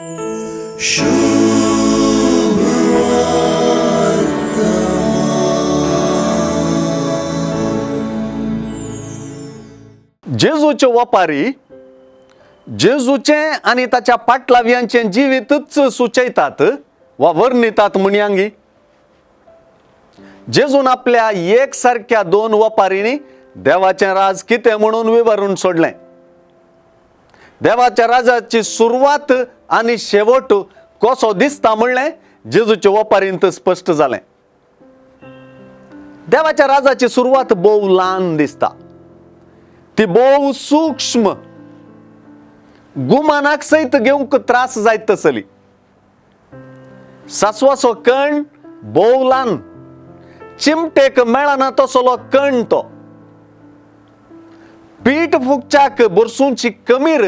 जेजूच्यो वपारी जेजूचें आनी ताच्या पाटलाव्यांचें जिवीतच सुचयतात वा वर्णितात म्हणयांगी. जेजून आपल्या एक सारक्या दोन वपारींनी देवाचें राज कितें म्हणून विवरून सोडलें. देवाच्या राजाची सुरवात आनी शेवट कसो दिसता म्हणलें जेजूचे वपारींत स्पश्ट जालें. देवाच्या राजाची सुरवात भोव ल्हान दिसता, ती भोव सूक्ष्म, गुमानाक सयत घेवंक त्रास जायत तसली. सासवाचो कण भोव ल्हान, चिमटेक मेळना तसलो कण तो. पीठ फुगच्याक भरसूंची कमीर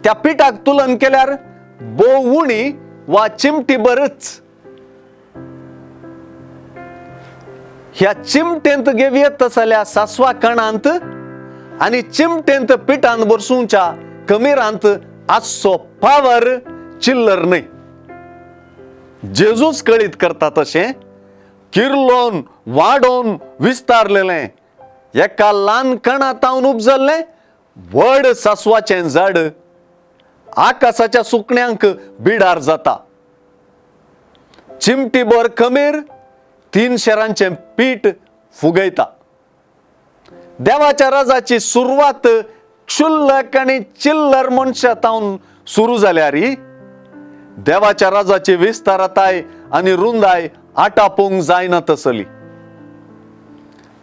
त्या पिठाक तुलन केल्यार भोव उणी वा चिमटी बरच. ह्या चिमटेंत घेवयेत तसल्या सासवा कणांत आनी चिमटेंत पिठांत भरसूंच्या कमिरांत आसचो पावर चिल्लर न्हय. जेजूच कळीत करता तशें किर्लोन वाडोवन विस्तारलेलें एका ल्हान कणा तावन उपजल्लें व्हड सासवाचें झाड आकाशाच्या सुकण्यांक बिडार जाता. चिमटीभर खमीर 3 शेरांचें पीठ फुगयता. देवाच्या राजाची सुरवात क्षुल्लक आनी चिल्लर मनशा तावन सुरू जाल्यार देवाच्या राजाची विस्तारताय आनी रुंदाय आटापूंक जायना तसली.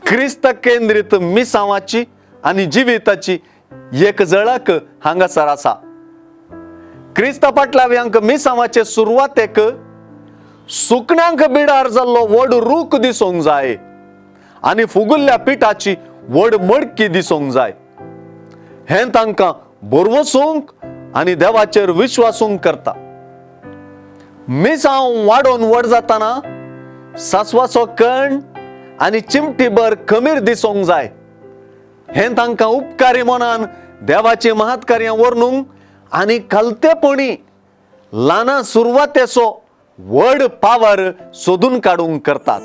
क्रिस्त केंद्रीत मिसांवाची आनी जिविताची एक झळक हांगासर आसा. क्रिस्त पाटलाव्यांक मिसांवाचे सुरवातेक सुकण्यांक बिडार जाल्लो व्हड रूख दिसूंक जाय आनी फुगुल्ल्या पिठाची व्हड मडकी दिसूंक जाय. हें तांकां भरवसूंक आनी देवाचेर विश्वासूंक करता. मिसांव वाडोवन व्हड जाताना सासवाचो कण आनी चिमटीभर खमीर दिसूंक जाय. हें तांकां उपकारी मनान देवाची महत्कार्यां वर्णूंक आनी कलतेपणी ल्हाना सुरवातेचो व्हड पावर सोदून काडूंक करतात.